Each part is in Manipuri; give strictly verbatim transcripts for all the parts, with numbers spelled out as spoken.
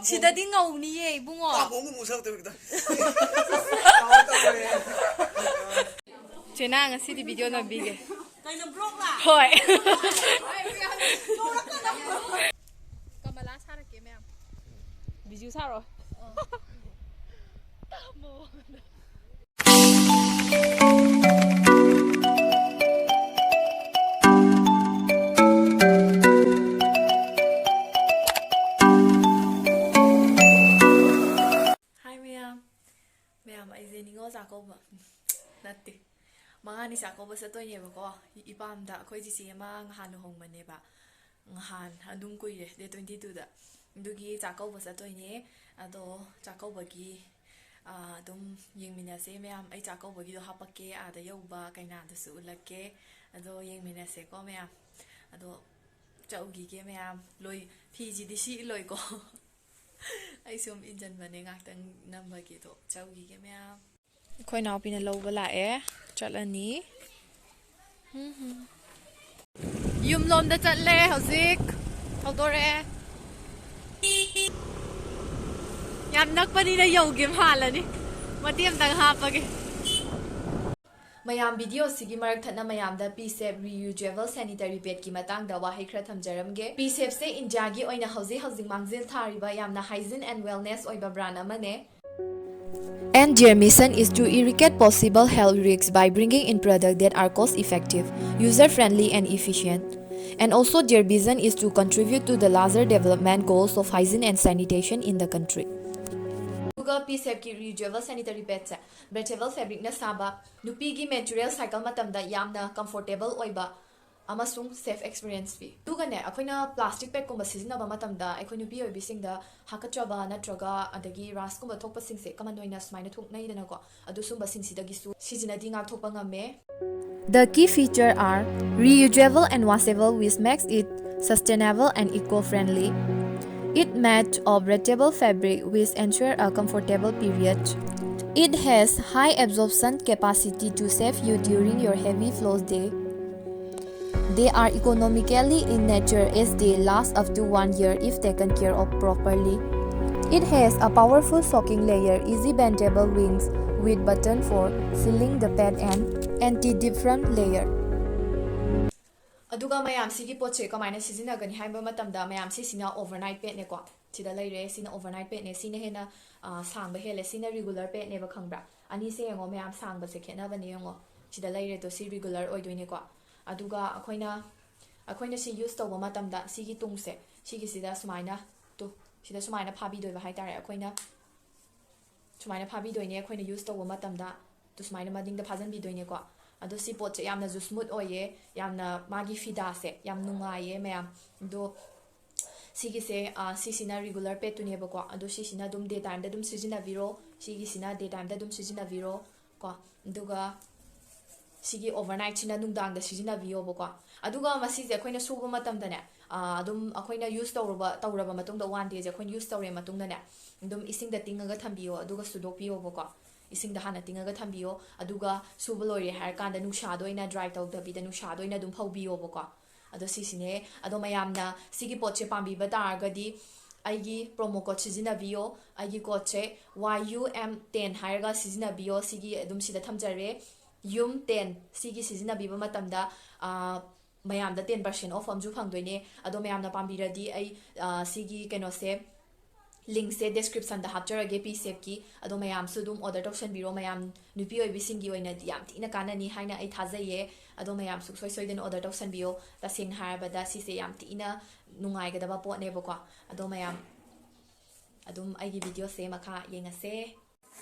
ꯁꯤꯗꯗꯤ ꯉꯧꯅꯤꯌꯦ ꯏꯕꯨꯡꯉꯣ꯫ ꯄꯥꯝꯕꯣꯝꯒꯨꯝꯕ ꯎꯁꯜꯂꯛꯇꯣꯏ ꯈꯤꯇꯪ꯫ ꯆꯦꯅꯥ ꯉꯁꯤꯗꯤ ꯚꯤꯗꯤꯑꯣ ꯅꯝꯕꯤꯒꯦ꯫ ꯀꯩꯅꯣ, ꯕ꯭ꯂꯣꯛꯂꯥ? ꯍꯣꯏ꯫ ꯀꯃꯂꯥ ꯁꯥꯔꯛꯀꯦ ꯃꯌꯥꯝ꯫ ꯕꯤꯖꯨ ꯁꯥꯔꯣ꯫ ꯍꯥꯏ ꯃꯌꯥꯝ꯫ ꯃꯌꯥꯝ, ꯑꯩꯁꯦ ꯅꯤꯉꯣꯜ ꯆꯥꯛꯀꯧꯕ ꯅꯠꯇꯦ, ꯃꯉꯥꯅꯤ ꯆꯥꯛꯀꯧꯕ ꯆꯠꯇꯣꯏꯅꯦꯕꯀꯣ꯫ ꯏꯄꯥꯝꯗ ꯑꯩꯈꯣꯏ ꯆꯤꯆꯦ ꯑꯃ ꯉꯍꯥꯟ ꯂꯨꯍꯣꯡꯕꯅꯦꯕ꯫ ꯉꯍꯥꯟ ꯑꯗꯨꯝ ꯀꯨꯏꯔꯦ, ꯗꯦꯠ ꯇ꯭ꯋꯦꯟꯇꯤ ꯇꯨꯗ꯫ ꯑꯗꯨꯒꯤ ꯆꯥꯛꯀꯧꯕ ꯆꯠꯇꯣꯏꯅꯦ꯫ ꯑꯗꯣ ꯆꯥꯛꯀꯧꯕꯒꯤ, ꯑꯥ, ꯑꯗꯨꯝ ꯌꯦꯡꯃꯤꯟꯅꯁꯦ ꯃꯌꯥꯝ꯫ ꯑꯩ ꯆꯥꯛꯀꯧꯕꯒꯤꯗꯣ ꯍꯥꯞꯄꯛꯀꯦ, ꯑꯥꯗ ꯌꯧꯕ ꯀꯩꯅꯥꯗꯨꯁꯨ ꯎꯠꯂꯛꯀꯦ꯫ ꯑꯗꯣ ꯌꯦꯡꯃꯤꯟꯅꯁꯦꯀꯣ ꯃꯌꯥꯝ꯫ ꯑꯗꯣ ꯆꯠꯂꯨꯈꯤꯒꯦ ꯃꯌꯥꯝ꯫ ꯂꯣꯏ, ꯐꯤꯁꯤꯗꯤ ꯁꯤꯂꯣꯏꯀꯣ꯫ ꯑꯩ ꯁꯨꯝ ꯏꯟꯖꯟꯕꯅꯦ, ꯉꯥꯛꯇꯪ ꯅꯝꯕꯒꯤꯗꯣ꯫ ꯆꯧꯈꯤꯒꯦ ꯃꯌꯥꯝ꯫ ꯑꯩꯈꯣꯏ ꯏꯅꯥꯎꯄꯤꯅ ꯂꯧꯕ ꯂꯥꯛꯑꯦ, ꯆꯠꯂꯅꯤ꯫ ꯍꯨꯝ ꯍꯨꯝ꯫ ꯌꯨꯝꯂꯣꯝꯗ ꯆꯠꯂꯦ ꯍꯧꯖꯤꯛ, ꯊꯧꯗꯣꯔꯛꯑꯦ꯫ ꯌꯥꯝ ꯅꯛꯄꯅꯤꯅ ꯌꯧꯒꯦ ꯃꯥꯜꯂꯅꯤ꯫ ꯃꯇꯦꯛ ꯑꯃꯇꯪ ꯍꯥꯞꯄꯒꯦ꯫ ꯃꯌꯥꯝ, ꯚꯤꯗꯤꯑꯣꯁꯤꯒꯤ ꯃꯔꯛ ꯊꯠꯅ ꯃꯌꯥꯝꯗ P Safe reusable sanitary padꯀꯤ ꯃꯇꯥꯡꯗ ꯋꯥꯍꯩ ꯈꯔ ꯊꯝꯖꯔꯝꯒꯦ꯫ P Safeꯁꯦ ꯏꯟꯗꯤꯌꯥꯒꯤ ꯑꯣꯏꯅ ꯍꯧꯖꯤꯛ ꯍꯧꯖꯤꯛ ꯃꯥꯡꯖꯤꯜ ꯊꯥꯔꯤꯕ ꯌꯥꯝꯅ hygiene and wellness ꯑꯣꯏꯕ brand ꯑꯃꯅꯦ꯫ And their mission is to eradicate possible health risks by bringing in products that are cost effective, user friendly and efficient. And also their vision is to contribute to the larger development goals of hygiene and sanitation in the country. ꯑꯗꯨꯒ P Safeꯀꯤ reusable sanitary padꯁꯦ breathable fabricꯅ ꯁꯥꯕ, ꯅꯨꯄꯤꯒꯤ menstrual cycle ꯃꯇꯝꯗ ꯌꯥꯝꯅ comfortable ꯑꯣꯏꯕ ꯑꯃꯁꯨꯡ safe experience ꯄꯤ꯫ ꯑꯗꯨꯒꯅꯦ, ꯑꯩꯈꯣꯏꯅ plastic padꯀꯨꯝꯕ ꯁꯤꯖꯤꯟꯅꯕ ꯃꯇꯝꯗ ꯑꯩꯈꯣꯏ ꯅꯨꯄꯤ ꯑꯣꯏꯕꯤꯁꯤꯡꯗ ꯍꯥꯀꯠꯆꯕ ꯅꯠꯇ꯭ꯔꯒ ꯑꯗꯒꯤ rashꯀꯨꯝꯕ ꯊꯣꯛꯄꯁꯤꯡꯁꯦ common ꯑꯣꯏꯅ ꯁꯨꯃꯥꯏꯅ ꯊꯣꯛꯅꯩꯗꯅꯀꯣ, ꯑꯗꯨꯁꯨꯝꯕꯁꯤꯡꯁꯤꯗꯒꯤꯁꯨ ꯁꯤꯖꯤꯟꯅꯗꯤ ꯉꯥꯛꯊꯣꯛꯄ ꯉꯝꯃꯦ꯫ The key feature are reusable and washable, which makes it sustainable and eco-friendly. It made of breathable fabric, which ensure a comfortable period. It has high absorption capacity to save you during your heavy flow day. They are economically in nature as they last up to one year if taken care of properly. It has a powerful soaking layer, easy bendable wings with button for sealing the pad and anti-different layer. ꯑꯗꯨꯒ ꯃꯌꯥꯝ ꯁꯤꯒꯤ ꯄꯣꯠꯁꯦ ꯀꯃꯥꯏꯅ ꯁꯤꯖꯤꯟꯅꯒꯅꯤ ꯍꯥꯏꯕ ꯃꯇꯝꯗ, ꯃꯌꯥꯝ ꯁꯤꯁꯤꯅ overnight padꯅꯦꯀꯣ꯫ ꯁꯤꯗ ꯂꯩꯔꯦ, ꯁꯤꯅ overnight padꯅꯦ꯫ ꯁꯤꯅ ꯍꯦꯟꯅ, ꯑ, ꯁꯥꯡꯕ ꯍꯦꯜꯂꯦ꯫ ꯁꯤꯅ regular padꯅꯦꯕ, ꯈꯪꯕ꯭ꯔꯥ? ꯑꯅꯤꯁꯦ ꯌꯦꯡꯉꯣ ꯃꯌꯥꯝ, ꯁꯥꯡꯕꯁꯦ ꯈꯦꯠꯅꯕꯅꯦ ꯌꯦꯡꯉꯣ꯫ ꯁꯤꯗ ꯂꯩꯔꯦ ꯑꯗꯣ, ꯁꯤ regular ꯑꯣꯏꯗꯣꯏꯅꯦꯀꯣ꯫ ꯑꯗꯨꯒ ꯑꯩꯈꯣꯏꯅ, ꯑꯩꯈꯣꯏꯅ ꯁꯤ use ꯇꯧꯕ ꯃꯇꯝꯗ ꯁꯤꯒꯤ ꯇꯨꯡꯁꯦ, ꯁꯤꯒꯤꯁꯤꯗ ꯁꯨꯃꯥꯏꯅ, ꯇꯨ, ꯁꯤꯗ ꯁꯨꯃꯥꯏꯅ ꯐꯥꯕꯤꯗꯣꯏꯕ ꯍꯥꯏꯇꯥꯔꯦ꯫ ꯑꯩꯈꯣꯏꯅ ꯁꯨꯃꯥꯏꯅ ꯐꯥꯕꯤꯗꯣꯏꯅꯦ ꯑꯩꯈꯣꯏꯅ use ꯇꯧꯕ ꯃꯇꯝꯗ꯫ ꯇꯨ ꯁꯨꯃꯥꯏꯅ ꯃꯅꯤꯡꯗ ꯐꯥꯖꯤꯟꯕꯤꯗꯣꯏꯅꯦꯀꯣ꯫ ꯑꯗꯣ ꯁꯤ ꯄꯣꯠꯁꯦ ꯌꯥꯝꯅꯁꯨ smooth ꯑꯣꯏꯌꯦ, ꯌꯥꯝꯅ ꯃꯥꯒꯤ ꯐꯤꯗꯥꯁꯦ ꯌꯥꯝ ꯅꯨꯡꯉꯥꯏꯌꯦ ꯃꯌꯥꯝ꯫ ꯑꯗꯣ ꯁꯤꯒꯤꯁꯦ, ꯑ, ꯁꯤꯁꯤꯅ regular padꯇꯨꯅꯦꯕꯀꯣ꯫ ꯑꯗꯣ ꯁꯤꯁꯤꯅ ꯑꯗꯨꯝ day timeꯗ ꯑꯗꯨꯝ ꯁꯤꯖꯤꯟꯅꯕꯤꯔꯣ, ꯁꯤꯒꯤꯁꯤꯅ day timeꯗ ꯑꯗꯨꯝ ꯁꯤꯖꯤꯟꯅꯕꯤꯔꯣ ꯀꯣ꯫ ꯑꯗꯨꯒ ꯁꯤꯒꯤ overnightꯁꯤꯅ ꯅꯨꯡꯗꯥꯡꯗ ꯁꯤꯖꯤꯟꯅꯕꯤꯌꯣꯕꯀꯣ꯫ ꯑꯗꯨꯒ ꯃꯁꯤꯁꯦ ꯑꯩꯈꯣꯏꯅ ꯁꯨꯕ ꯃꯇꯝꯗꯅꯦ, ꯑ, ꯑꯗꯨꯝ ꯑꯩꯈꯣꯏꯅ use ꯇꯧꯔꯨꯕ, ꯇꯧꯔꯕ ꯃꯇꯨꯡꯗ, one dayꯁꯦ ꯑꯩꯈꯣꯏꯅ use ꯇꯧꯔꯦ ꯃꯇꯨꯡꯗꯅꯦ, ꯑꯗꯨꯝ ꯏꯁꯤꯡꯗ ꯇꯤꯡꯉꯒ ꯊꯝꯕꯤꯌꯣ, ꯑꯗꯨꯒ ꯁꯨꯗꯣꯛꯄꯤꯌꯣꯕꯀꯣ꯫ ꯏꯁꯤꯡꯗ ꯍꯥꯟꯅ ꯇꯤꯡꯉꯒ ꯊꯝꯕꯤꯌꯣ, ꯑꯗꯨꯒ ꯁꯨꯕ ꯂꯣꯏꯔꯦ ꯍꯥꯏꯔꯀꯥꯟꯗ ꯅꯨꯡꯁꯥꯗ ꯑꯣꯏꯅ, dry ꯇꯧꯗꯕꯤꯗ ꯅꯨꯡꯁꯥꯗ ꯑꯣꯏꯅ ꯑꯗꯨꯝ ꯐꯧꯕꯤꯌꯣꯕꯀꯣ꯫ ꯑꯗꯣ ꯁꯤꯁꯤꯅꯦ꯫ ꯑꯗꯣ ꯃꯌꯥꯝꯅ ꯁꯤꯒꯤ ꯄꯣꯠꯁꯦ ꯄꯥꯝꯕꯤꯕ ꯇꯥꯔꯒꯗꯤ, ꯑꯩꯒꯤ promo code ꯁꯤꯖꯤꯟꯅꯕꯤꯌꯣ꯫ ꯑꯩꯒꯤ codeꯁꯦ Y U M ten ꯍꯥꯏꯔꯒ ꯁꯤꯖꯤꯟꯅꯕꯤꯌꯣ꯫ ꯁꯤꯒꯤ ꯑꯗꯨꯝ ꯁꯤꯗ ꯊꯝꯖꯔꯦ, ꯌꯨꯝ ten꯫ ꯁꯤꯒꯤ ꯁꯤꯖꯤꯟꯅꯕꯤꯕ ꯃꯇꯝꯗ, ꯑ, ꯃꯌꯥꯝꯗ ten percent off ꯑꯃꯁꯨ ꯐꯪꯗꯣꯏꯅꯦ꯫ ꯑꯗꯣ ꯃꯌꯥꯝꯅ ꯄꯥꯝꯕꯤꯔꯗꯤ ꯑꯩ, ꯑ, ꯁꯤꯒꯤ ꯀꯩꯅꯣꯁꯦ, linkꯁꯦ descriptionꯗ ꯍꯥꯞꯆꯔꯒꯦ, P Shapꯀꯤ꯫ ꯑꯗꯣ ꯃꯌꯥꯝꯁꯨ ꯑꯗꯨꯝ order ꯇꯧꯁꯟꯕꯤꯔꯣ꯫ ꯃꯌꯥꯝ ꯅꯨꯄꯤ ꯑꯣꯏꯕꯤꯁꯤꯡꯒꯤ ꯑꯣꯏꯅꯗꯤ ꯌꯥꯝ ꯊꯤꯅ ꯀꯥꯟꯅꯅꯤ ꯍꯥꯏꯅ ꯑꯩ ꯊꯥꯖꯩꯌꯦ꯫ ꯑꯗꯣ ꯃꯌꯥꯝ ꯁꯨꯡꯁꯣꯏ ꯁꯣꯏꯗꯅ order ꯇꯧꯁꯟꯕꯤꯌꯣ꯫ ꯇꯁꯦꯡꯅ ꯍꯥꯏꯔꯕꯗ ꯁꯤꯁꯦ ꯌꯥꯝ ꯊꯤꯅ ꯅꯨꯡꯉꯥꯏꯒꯗꯕ ꯄꯣꯠꯅꯦꯕꯀꯣ꯫ ꯑꯗꯣ ꯃꯌꯥꯝ ꯑꯗꯨꯝ ꯑꯩꯒꯤ videoꯁꯦ ꯃꯈꯥ ꯌꯦꯡꯉꯁꯦ꯫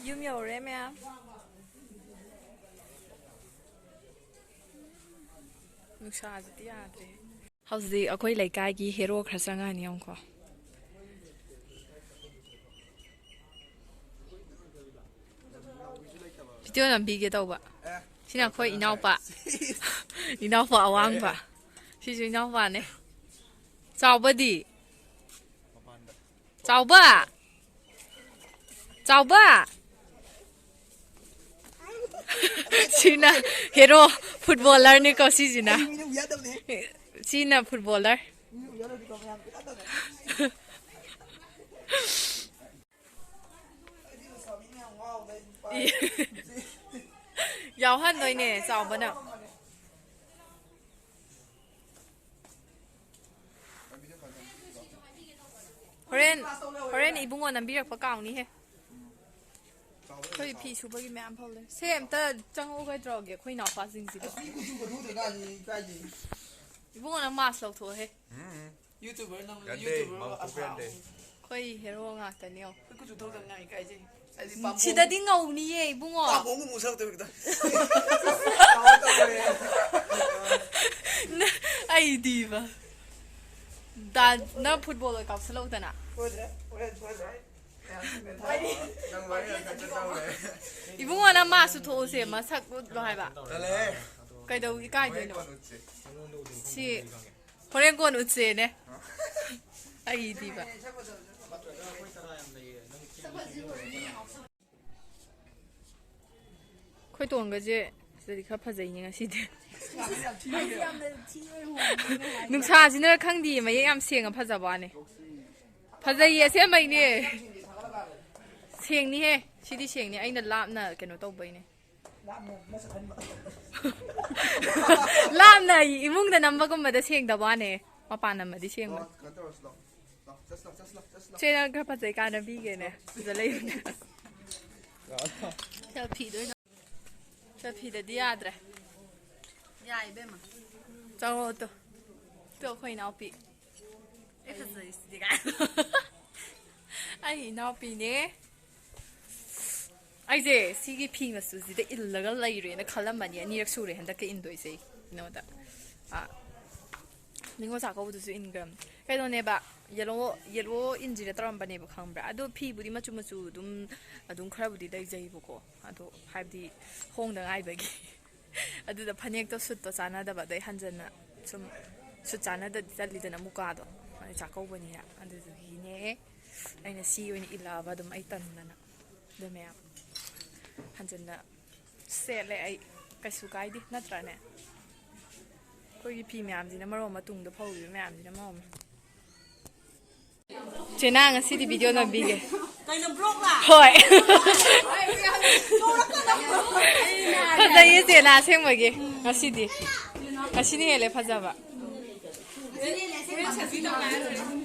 ꯌꯨꯝ ꯌꯧꯔꯦ ꯃꯌꯥꯝ꯫ ꯅꯨꯡꯁꯥꯁꯤꯗꯤ ꯌꯥꯗ꯭ꯔꯦ꯫ ꯍꯧꯖꯤꯛ ꯑꯩꯈꯣꯏ ꯂꯩꯀꯥꯏꯒꯤ hero ꯈꯔ ꯆꯪꯉꯛꯑꯅꯤ, ꯌꯦꯡꯉꯨꯀꯣ꯫ Video ꯅꯝꯕꯤꯒꯦ ꯇꯧꯕ꯫ ꯁꯤꯅ ꯑꯩꯈꯣꯏ ꯏꯅꯥꯎꯄꯥ꯫ ꯏꯅꯥꯎꯄꯥ ꯑꯋꯥꯡꯕ꯫ ꯁꯤꯁꯨ ꯏꯅꯥꯎꯄꯥꯅꯦ꯫ ꯆꯥꯎꯕꯗꯤ? ꯆꯥꯎꯕ! ꯆꯥꯎꯕ! ꯁꯤꯅ hero ꯐꯨꯠꯕꯣꯂꯔꯅꯤꯀꯣ ꯁꯤꯁꯤꯅ꯫ ꯑꯩ ꯃꯤꯅ ꯎ ꯌꯥꯗꯕꯅꯦ꯫ ꯁꯤꯅ ꯐꯨꯠꯕꯣꯂꯔ꯫ ꯃꯤꯅ ꯎ ꯌꯥꯗꯕꯅꯤꯀꯣ ꯃꯌꯥꯝ ꯌꯥꯗꯕꯅꯦ꯫ ꯌꯥꯎꯍꯟꯗꯣꯏꯅꯦ ꯆꯥꯎꯕꯅ꯫ ꯍꯣꯔꯦꯟ, ꯍꯣꯔꯦꯟ ꯏꯕꯨꯡꯉꯣ ꯅꯝꯕꯤꯔꯛꯄ ꯀꯥꯎꯅꯤꯍꯦ꯫ ꯑꯩꯈꯣꯏ ꯐꯤ ꯁꯨꯕꯒꯤ ꯃꯌꯥꯝ ꯐꯧ ꯂꯩ꯫ ꯁꯦ ꯑꯝꯇ ꯆꯪꯉꯛꯎ ꯀꯩꯗꯧꯔꯒꯦ ꯑꯩꯈꯣꯏ ꯏꯅꯥꯎꯄꯥꯁꯤꯡꯁꯤꯗ꯫ ꯑꯁ, ꯃꯤ ꯀꯨꯆꯨ ꯀꯨꯊꯨꯗ꯭ꯔꯀꯥꯟꯁꯤꯗ ꯏꯀꯥꯏꯖꯩ꯫ ꯏꯕꯨꯡꯉꯣ ꯅꯪ ꯃꯥꯁ ꯂꯧꯊꯣꯛꯑꯣꯍꯦ꯫ ꯎꯝ꯫ YouTuber ꯅꯪ ꯌꯥꯗꯦ, YouTuber ꯃꯥ ꯄꯣꯛꯄ ꯑꯁꯥ ꯌꯥꯗꯦ꯫ ꯑꯍꯨꯝ꯫ ꯑꯩꯈꯣꯏ ꯍꯦꯔꯣ ꯉꯥꯛꯇꯅꯤ ꯌꯦꯡꯉꯣ꯫ ꯑꯩꯈꯣꯏ ꯀꯨꯆꯨ ꯊꯣꯛꯇꯕꯅꯤꯅ ꯏꯀꯥꯏꯖꯩ꯫ ꯍꯥꯏꯗꯤ ꯄꯥꯝꯕꯣꯝ-, ꯁꯤꯗꯗꯤ ꯉꯧꯅꯤꯌꯦ ꯏꯕꯨꯡꯉꯣ꯫ ꯄꯥꯝꯕꯣꯝꯒꯨꯝꯕ ꯁꯛꯇꯕꯤ ꯈꯤꯇꯪ꯫ ꯇꯧꯋꯦ, ꯇꯧꯋꯦ꯫ ꯅ-, ꯑꯩꯗꯤꯕ꯫ ꯗꯥ, ꯅꯪ ꯐꯨꯠꯕꯣꯜ ꯑꯣꯏ ꯀꯥꯎꯁꯜꯂꯛꯎꯗꯅ꯫ ꯁꯣꯏꯗ꯭ꯔꯦ, ꯍꯣꯔꯦꯟ ꯁꯣꯏꯗ꯭ꯔꯦ꯫ ꯅꯪ ꯋꯥꯔꯤ ꯌꯥꯝ ꯀꯟꯅ ꯇꯧꯔꯦ꯫ ꯏꯕꯨꯡꯉꯣ ꯅꯪ ꯃꯥꯁꯨ ꯊꯣꯛꯎꯁꯦ ꯃꯁꯛ ꯎꯠꯂꯣ ꯍꯥꯏꯕ꯫ ꯇꯜꯂꯦꯍꯦ꯫ ꯀꯩꯗꯧ ꯏꯀꯥꯏꯗꯣꯏꯅꯣ? ꯍꯣꯔꯦꯟ ꯀꯣꯟꯅ ꯎꯠꯁꯦ꯫ ꯁꯤ ꯍꯣꯔꯦꯟ ꯀꯣꯟ ꯎꯠꯁꯦꯅꯦ꯫ ꯑꯩꯗꯤꯕ꯫ ꯑꯩꯈꯣꯏ ꯇꯣꯡꯒꯁꯦ ꯁꯤꯗꯗꯤ ꯈꯔ ꯐꯖꯩꯅꯦ ꯉꯁꯤꯗꯤ꯫ ꯅꯨꯡꯁꯥꯁꯤꯅꯔ ꯈꯪꯗꯦ ꯃꯌꯦꯛ ꯌꯥꯝ ꯁꯦꯡꯉ ꯐꯖꯕ ꯋꯥꯅꯦ꯫ ꯐꯖꯩꯌꯦ ꯑꯁꯦꯡꯕꯩꯅꯦ꯫ ꯁꯦꯡꯅꯤꯍꯦ꯫ ꯁꯤꯗꯤ ꯁꯦꯡꯅꯤ꯫ ꯑꯩꯅ ꯂꯥꯞꯅ ꯀꯩꯅꯣ ꯇꯧꯕꯩꯅꯦ꯫ ꯂꯥꯞꯅ ꯏꯃꯨꯡꯗ ꯅꯝꯕꯒꯨꯝꯕꯗ ꯁꯦꯡꯗꯕ ꯋꯥꯅꯦ꯫ ꯃꯄꯥꯟ ꯅꯝꯃꯗꯤ ꯁꯦꯡꯕꯅꯦ꯫ ꯁꯦ ꯅꯪ ꯈꯔ ꯐꯖꯩ ꯀꯥꯟꯅꯕꯤꯒꯦꯅꯦ꯫ ꯁꯤꯗ ꯂꯩꯕꯅꯦ꯫ ꯁꯦꯜꯐꯤꯗ ꯑꯣꯏꯅ꯫ ꯁꯦꯜꯐꯤꯗꯗꯤ ꯌꯥꯗ꯭ꯔꯦ꯫ ꯌꯥꯏ ꯏꯕꯦꯝꯃ꯫ ꯆꯪꯉꯣ ꯇꯨ꯫ ꯇꯨ ꯑꯩꯈꯣꯏ ꯏꯅꯥꯎꯄꯤ꯫ ꯑꯩ ꯐꯖꯩꯁꯤꯗꯤ ꯀꯥꯏ꯫ ꯑꯩ ꯏꯅꯥꯎꯄꯤꯅꯦ꯫ ꯑꯩꯁꯦ ꯁꯤꯒꯤ ꯐꯤ ꯃꯆꯨꯁꯤꯗ ꯏꯜꯂꯒ ꯂꯩꯔꯦꯅ ꯈꯜꯂꯝꯕꯅꯤ꯫ ꯑꯅꯤꯔꯛ ꯁꯨꯔꯦ ꯍꯟꯗꯛꯀ ꯏꯟꯗꯣꯏꯁꯦ꯫ ꯀꯩꯅꯣꯗ꯫ ꯑꯥ, ꯅꯤꯉꯣꯜ ꯆꯥꯛꯀꯧꯕꯗꯨꯁꯨ ꯏꯟꯈ꯭ꯔꯕꯅꯤ꯫ ꯀꯩꯅꯣꯅꯦꯕ, ꯌꯦꯜꯂꯣ, ꯌꯦꯜꯂꯣ ꯏꯟꯁꯤꯔ ꯇꯧꯔꯝꯕꯅꯦꯕ, ꯈꯪꯕ꯭ꯔꯥ? ꯑꯗꯣ ꯐꯤꯕꯨꯗꯤ ꯃꯆꯨ ꯃꯆꯨ ꯑꯗꯨꯝ, ꯑꯗꯨꯝ ꯈꯔꯕꯨꯗꯤ ꯂꯩꯖꯩꯕꯀꯣ꯫ ꯑꯗꯣ ꯍꯥꯏꯕꯗꯤ ꯍꯣꯡꯗ ꯉꯥꯏꯕꯒꯤ꯫ ꯑꯗꯨꯗ ꯐꯅꯦꯛꯇꯣ ꯁꯨꯠꯇꯣ ꯆꯥꯟꯅꯗꯕ, ꯑꯗꯩ ꯍꯟꯖꯟꯅ ꯁꯨꯝ ꯁꯨꯠ ꯆꯥꯟꯅꯗꯗꯤ ꯆꯠꯂꯤꯗꯅ ꯃꯨꯀꯥꯗꯣ꯫ ꯑꯗꯩ ꯆꯥꯛꯀꯧꯕꯅꯤꯅ꯫ ꯑꯗꯨꯗꯨꯒꯤꯅꯦ ꯑꯩꯅ ꯁꯤ ꯑꯣꯏꯅ ꯏꯜꯂꯛꯑꯕ ꯑꯗꯨꯝ ꯑꯩ ꯇꯟꯗꯅ꯫ ꯑꯗꯨ ꯃꯌꯥꯝ ꯍꯟꯖꯟꯅ ꯁꯦꯠꯂꯦ ꯑꯩ꯫ ꯀꯩꯁꯨ ꯀꯥꯏꯗꯦ, ꯅꯠꯇ꯭ꯔꯅꯦ? ꯑꯩꯈꯣꯏꯒꯤ ꯐꯤ ꯃꯌꯥꯝꯁꯤꯅ ꯃꯔꯣꯜ ꯑꯃ, ꯇꯨꯡꯗ ꯐꯧꯔꯤꯕ ꯃꯌꯥꯝꯁꯤꯅ ꯃꯔꯣꯜ ꯑꯃ꯫ ꯆꯦꯅꯥ, ꯉꯁꯤꯗꯤ ꯚꯤꯗꯤꯑꯣ ꯅꯝꯕꯤꯒꯦ꯫ ꯀꯩꯅꯣ, ꯕ꯭ꯂꯣꯛꯂꯥ? ꯍꯣꯏ꯫ ꯐꯖꯩꯌꯦ ꯆꯦꯅꯥ, ꯑꯁꯦꯡꯕꯒꯤ꯫ ꯉꯁꯤꯗꯤ, ꯉꯁꯤꯅ ꯍꯦꯜꯂꯦ ꯐꯖꯕ꯫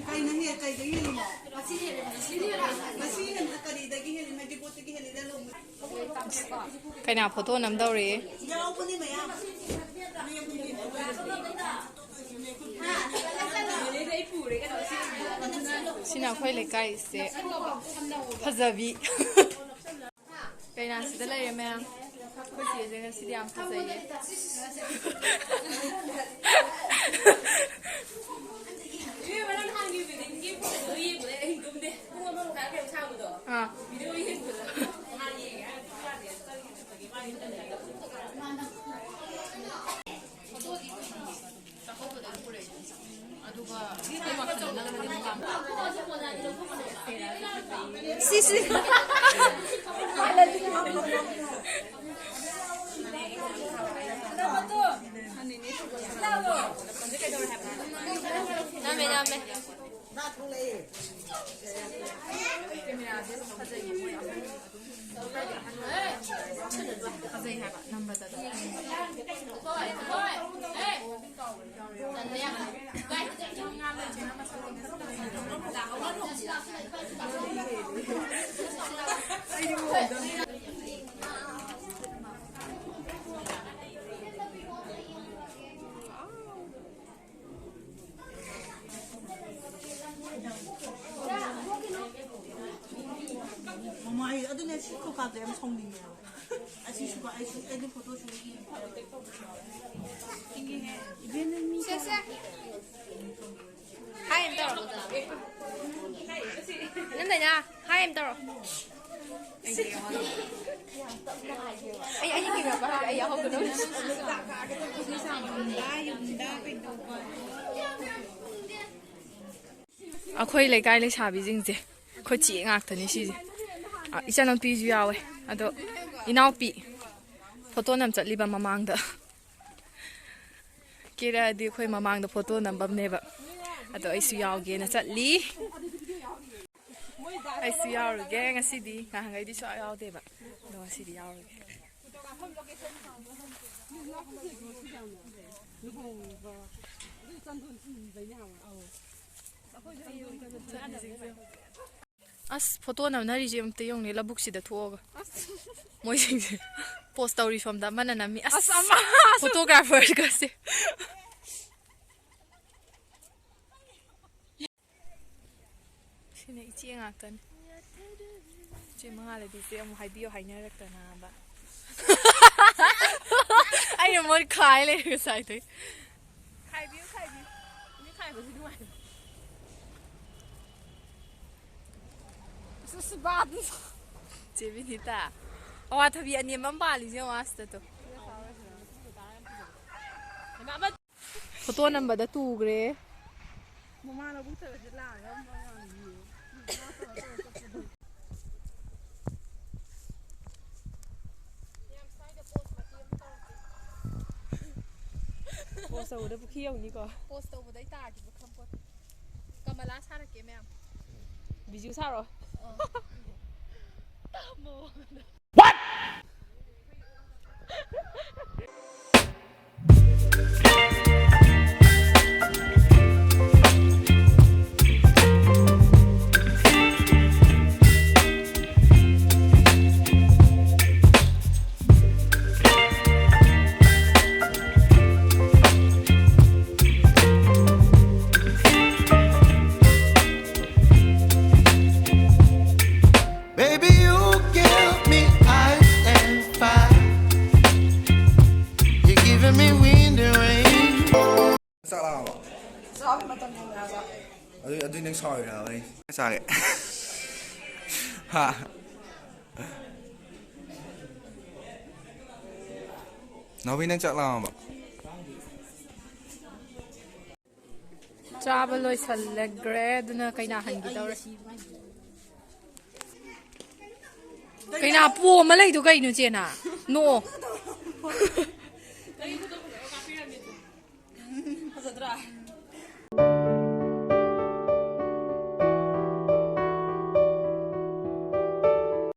ꯀꯩꯅꯣ ꯍꯦ-, ꯀꯩꯗꯒꯤ ꯍꯦꯜꯂꯤꯅꯣ? ꯉꯁꯤ ꯍꯦꯟꯅ ꯀꯔꯤꯗꯒꯤ ꯍꯦꯜꯂꯤꯅꯣ? ꯍꯥꯏꯗꯤ ꯄꯣꯠꯇꯒꯤ ꯍꯦꯜꯂꯤꯗ ꯂꯧꯕ꯫ ꯀꯩꯅꯥ ꯐꯣꯇꯣ ꯅꯝꯗꯧꯔꯤ꯫ ꯌꯥꯎꯕꯅꯤ ꯃꯌꯥꯝ꯫ ꯁꯤꯅ ꯑꯩꯈꯣꯏ ꯂꯩꯀꯥꯏꯁꯦ ꯐꯖꯕꯤ꯫ ꯀꯩꯅꯥꯁꯤꯗ ꯂꯩꯔꯦ ꯃꯌꯥꯝ꯫ ꯑꯩꯈꯣꯏ ꯆꯦꯁꯦ ꯉꯁꯤꯗꯤ ꯌꯥꯝ ꯐꯖꯩꯌꯦ꯫ ꯑꯥ꯫ ꯁꯤꯁꯤ꯫ ꯅꯝꯃꯦ, ꯅꯝꯃꯦ꯫ ꯐꯖꯩ ꯍꯥꯏꯕ ꯅꯝꯕꯗ꯫ ꯃꯃꯥ, ꯑꯩ ꯑꯗꯨꯅꯦ ꯁꯤ ꯈꯨꯀꯥꯞꯇꯣ ꯌꯥꯝ ꯁꯥꯎꯅꯤꯡꯉꯦꯕ꯫ ꯑꯁꯤꯁꯨ ꯑꯩꯁꯨ ꯑꯩꯗꯤ ꯐꯣꯇꯣꯁꯨ ꯁꯦ, ꯁꯦ꯫ ꯍꯥꯏ ꯑꯝꯇ ꯇꯧꯔꯣ꯫ ꯅꯪꯗꯅ ꯍꯥꯏ ꯑꯝꯇ ꯇꯧꯔꯣ꯫ ꯑꯩ, ꯑꯩ ꯀꯩꯅꯣ ꯍꯥꯏꯔꯒ ꯑꯩ ꯌꯥꯎꯍꯧꯒꯗꯧꯅꯤ꯫ ꯑꯩꯈꯣꯏ ꯂꯩꯀꯥꯏ ꯂꯩꯁꯥꯕꯤꯁꯤꯡꯁꯦ ꯑꯩꯈꯣꯏ ꯆꯦ ꯉꯥꯛꯇꯅꯤ ꯁꯤꯁꯦ꯫ ꯑ, ꯏꯆꯟꯅꯨꯄꯤꯁꯨ ꯌꯥꯎꯋꯦ꯫ ꯑꯗꯣ ꯏꯅꯥꯎꯄꯤ ꯐꯣꯇꯣ ꯅꯝ ꯆꯠꯂꯤꯕ ꯃꯃꯥꯡꯗ꯫ ꯀꯦꯔꯛꯑꯗꯤ ꯑꯩꯈꯣꯏ ꯃꯃꯥꯡꯗ ꯐꯣꯇꯣ ꯅꯝꯐꯝꯅꯦꯕ꯫ ꯑꯗꯣ ꯑꯩꯁꯨ ꯌꯥꯎꯒꯦꯅ ꯆꯠꯂꯤ꯫ ꯑꯩꯁꯨ ꯌꯥꯎꯔꯨꯒꯦ ꯉꯁꯤꯗꯤ꯫ ꯉꯍꯥꯟꯈꯩꯗꯤ ꯁꯨꯡꯌꯥꯎ ꯌꯥꯎꯗꯦꯕ꯫ ꯑꯗꯣ ꯉꯁꯤꯗꯤ ꯌꯥꯎꯔꯨꯒꯦ꯫ ꯑꯁ, ꯐꯣꯇꯣ ꯅꯝꯅꯔꯤꯁꯦ ꯑꯝꯇ ꯌꯦꯡꯉꯨꯅꯦ, ꯂꯧꯕꯨꯛꯁꯤꯗ ꯊꯣꯛꯑꯒ꯫ ꯃꯣꯏꯁꯤꯡꯁꯦ ꯄꯣꯁ ꯇꯧꯔꯤ ꯁꯣꯝꯗ, ꯑꯃꯅ ꯅꯝꯃꯤ꯫ ꯑꯁ, ꯑꯁ, ꯑꯃ! ꯐꯣꯇꯣꯒ꯭ꯔꯥꯐꯔꯒꯁꯦ꯫ ꯁꯤꯅ ꯏꯆꯦ ꯉꯥꯛꯇꯅꯤ꯫ ꯏꯆꯦ ꯃꯉꯥꯜꯂꯩꯕꯤꯁꯦ ꯑꯃꯨꯛ ꯍꯥꯏꯕꯤꯌꯨ ꯍꯥꯏꯅꯔꯛꯇꯅꯕ꯫ ꯑꯩꯅ ꯃꯣꯏ ꯈꯥꯏ ꯂꯩꯔꯦ ꯉꯁꯥꯏꯗꯩ꯫ ꯈꯥꯏꯕꯤꯌꯨ, ꯈꯥꯏꯕꯤꯌꯨ꯫ ꯃꯤ ꯈꯥꯏꯕꯁꯤ ꯅꯨꯡꯉꯥꯏꯕ꯫ ꯑꯁ, ꯑꯁ, ꯕꯥꯗꯤ꯫ ꯆꯦ ꯕꯤꯅꯤꯇꯥ꯫ ꯑꯋꯥꯊꯕꯤ ꯑꯅꯦꯝꯕ ꯑꯃ ꯄꯥꯜꯂꯤꯁꯦ ꯌꯦꯡꯉꯣ ꯑꯁꯤꯗ ꯇꯣ꯫ ꯐꯣꯇꯣ ꯅꯝꯕꯗ ꯇꯨꯈ꯭ꯔꯦ꯫ ꯃꯃꯥ ꯂꯧꯕꯨꯛꯇꯒꯁꯦ ꯂꯥꯛꯑꯒ ꯑꯃ ꯉꯥꯡꯉꯤꯌꯦ꯫ ꯄꯣꯁ ꯇꯧꯕꯗ ꯄꯨꯈ꯭ꯔꯤ ꯌꯧꯅꯤꯀꯣ꯫ ꯄꯣꯁ ꯇꯧꯕꯗꯩ ꯇꯥꯈꯤꯕ ꯈꯪꯄꯣꯠꯇꯦ꯫ ꯀꯃꯂꯥ ꯁꯥꯔꯛꯀꯦ ꯃꯌꯥꯝ꯫ ꯕꯤꯖꯨ ꯁꯥꯔꯣ꯫ ꯑꯥ꯫ ꯇꯥꯃꯣ꯫ Baby, you give me ice and fire. You're giving me wind and rain. ꯆꯥꯛ ꯂꯥꯝꯃꯕꯣ? ꯆꯥꯕ ꯃꯇꯝ ꯌꯧꯔꯛꯑꯕ꯫ ꯑꯗꯨ, ꯑꯗꯨ ꯅꯪ ꯁꯥꯎꯔꯤꯔꯕ ꯑꯩ? ꯆꯥꯒꯦ꯫ ꯍꯥ? ꯅꯥꯎꯕꯤ, ꯅꯪ ꯆꯥꯛ ꯂꯥꯝꯃꯕꯣ? ꯆꯥꯕ ꯂꯣꯏꯁꯜꯂꯒ꯭ꯔꯦ, ꯑꯗꯨꯅ ꯀꯩꯅꯥ ꯍꯟꯈꯤꯗꯧꯔꯦ꯫ ꯀꯩꯅꯥ ꯄꯣꯝꯃ ꯂꯩꯗꯣ ꯀꯩꯅꯣ, ꯆꯦꯅꯥ? ꯅꯣꯛꯑꯣ꯫ ꯀꯔꯤ ꯐꯣꯇꯣ ꯐꯖꯕ ꯀꯥꯞꯄꯤꯔꯝꯃꯤꯗꯣ? ꯐꯖꯗ꯭ꯔꯥ?